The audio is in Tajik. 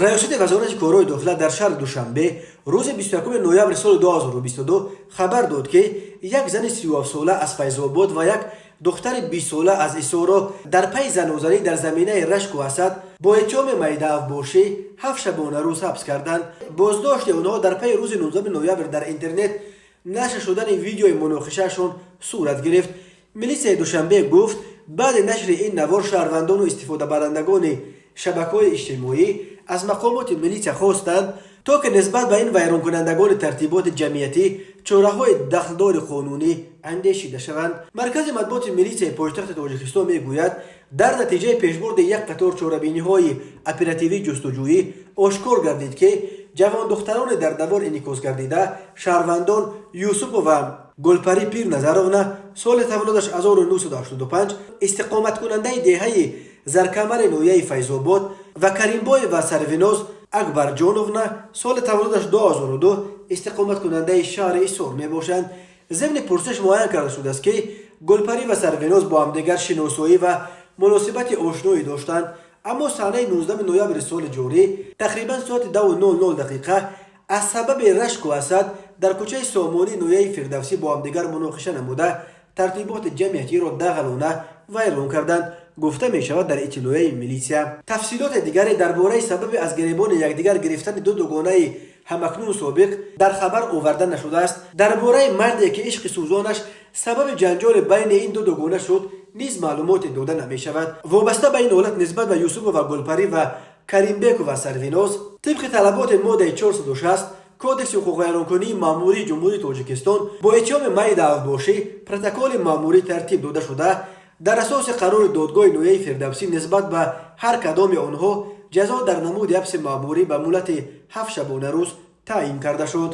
Раёсати Вазорати корҳои дохила дар шаҳри Душанбе рӯзи 21 ноябри соли 2022 хабар дод, ки як зани 37сола аз Файзобод ва як духтари 20сола аз Исорро дар пайи занозанӣ дар заминаи рашку ҳасад бо иттиҳоми майдаавбошӣ 7 шабонарӯз ҳабс карданд. Боздошти онҳо дар пайи рӯзи 19 ноябр дар интернет нашр шудани видеои муноқишаашон сурат гирифт. Милитсияи Душанбе гуфт, баъди нашри ин навор шаҳрвандону истифодабарандагони шабакаҳои иҷтимоӣ аз мақомоти милитсия хостанд, то ки нисбат ба ин вайронкунандагони тартиботи ҷамъиятӣ чораҳои дахлдори қонунӣ андешида шаванд. Маркази матбуоти милитсияи пойтахти Тоҷикистон мегӯяд, дар натиҷаи пешбурди як қатор чорабиниҳои оперативӣ ҷустуҷӯӣ ошкор гардид, ки ҷавондухтароне дар навор инъикос гардида шаҳрвандон Юсупова Гулпарӣ Пирназаровна, соли таваллудаш 1985, истиқоматкунандаи деҳаи Заркамари ноҳияи Файзобод, ва Каримбоева Сарвиноз Акбарҷоновна, соли таваллудаш 2002, истиқоматкунандаи шаҳри Исор мебошанд. Зимни пурсиш муайян карда шудааст, ки Гулпарӣ ва Сарвиноз бо ҳамдигар шиносоӣ ва муносибати ошноӣ доштанд, аммо санаи 19 ноябри соли ҷорӣ тақрибан соати 10:00 дақиқа аз сабаби рашку ҳасад дар кӯчаи Сомонӣ ноҳияи Фирдавсӣ бо ҳамдигар муноқиша намуда, тартиботи ҷамъиятиро дағалона вайрон карданд, гуфта мешавад дар иттилоияи милитсия. Тафсилоти дигаре дар бораи сабаби аз гиребони якдигар гирифтани ду дугонаи ҳамакнун собиқ дар хабар оварда нашудааст. Дар бораи марде, ки ишқи сӯзонаш сабаби ҷанҷоли байни ин ду дугона шуд, низ маълумоте дода намешавад. Вобаста ба ин ҳолат нисбат ба Юсупова Гулпарӣ ва Каримбекова Сарвиноз тибқи талаботи моддаи 460 Кодекси ҳуқуқвайронкунии маъмурии Ҷумҳурии Тоҷикистон бо иттиҳоми майдаавбошӣ протоколи маъмурӣ тартиб дода шуда, дар асоси қарори додгоҳи ноҳияи Фирдавсӣ нисбат ба ҳар кадоми онҳо ҷазо дар намуди ҳабси маъмурӣ ба муҳлати 7 шабонарӯз таъин карда шуд.